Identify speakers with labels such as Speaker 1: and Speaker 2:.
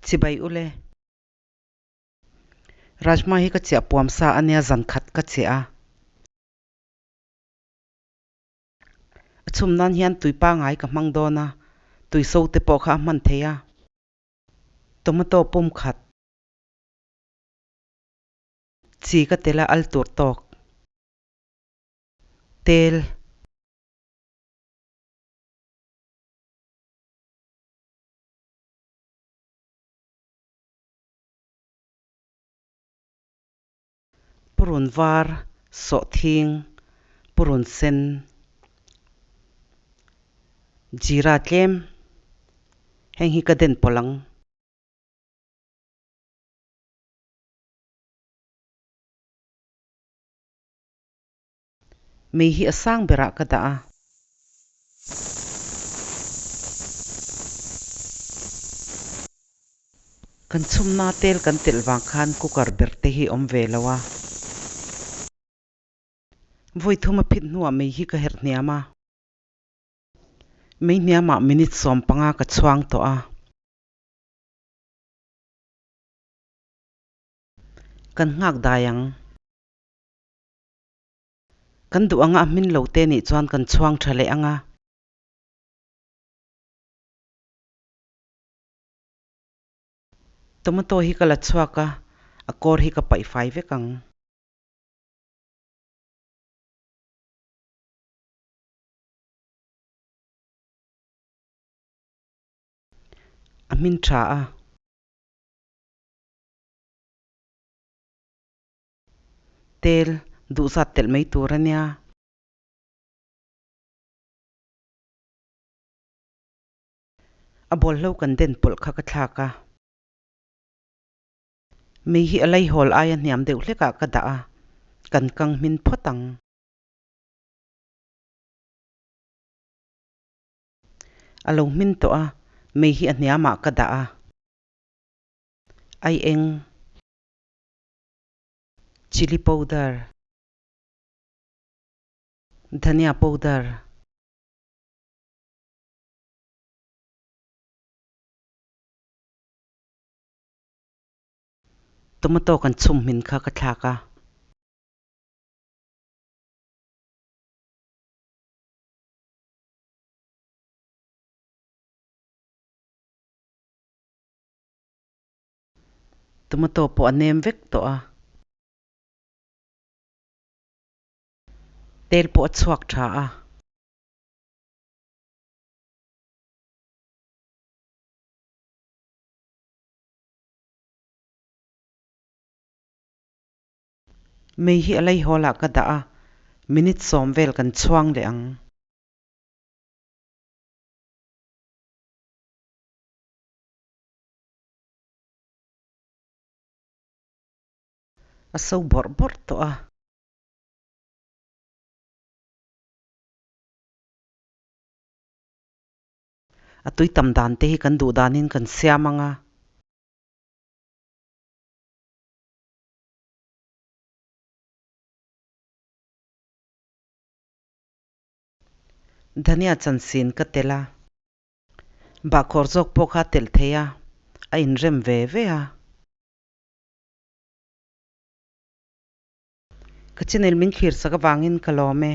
Speaker 1: Chibai ule. Rajma hi ka chiah puam sa ania zan khat ka chiah a. A chhum nan hian tui pangai ka hmang dawn a, tui so te pawh kha a hman thei a. Tomato pum khat. Chi ka tel a al tur tawk. Tel. Purun var, sawhthing, purun sen, jeera tlem, heng hi ka den pawlh ang. Mei hi a sang berah ka dah a. Kan chhumna tel kan telh vang khan cooker ber te hi awm ve lo a. Vawi thum a phit hnuah mei hi ka herh hniam a. Mei hniamah minute 15 ka chhuang tawh a. Kan nghak dai ang. Kan duh anga a hmin lo te nih chuan kan chhuang tha leh anga. Tomato hi ka la chhuak a, a kawr hi ka paih fai vek ang. A hmin tha a. Tel duh zat telh mai tur a nia. A bawlhlo kan den pawlh kha ka thlak a. Mei hi a laihawl aia hniam deuh hlekah ka dah a, kan kang hmin phawt ang. A lo hmin tawh a, mei hi a hniamah ka dah a. Ai eng. Chilli powder. Dhania powder. Tomato kan chhum hmin kha ka thlak a. Tomato pawh a nem vek tawh a. Tel pawh a chhuak tha a. Mei hi a laihawl ah ka dah a, minute 10 vel kan chhuang leh ang. A so bawrh bawrh tawh a. A tui tam dan te hi kan duh danin kan siam ang a. Dhania chansin ka telh a. Bahkhawr zawk pawh kha a telh thei a, a inrem ve ve a. Ka channel min thlir sak avangin ka lawm e.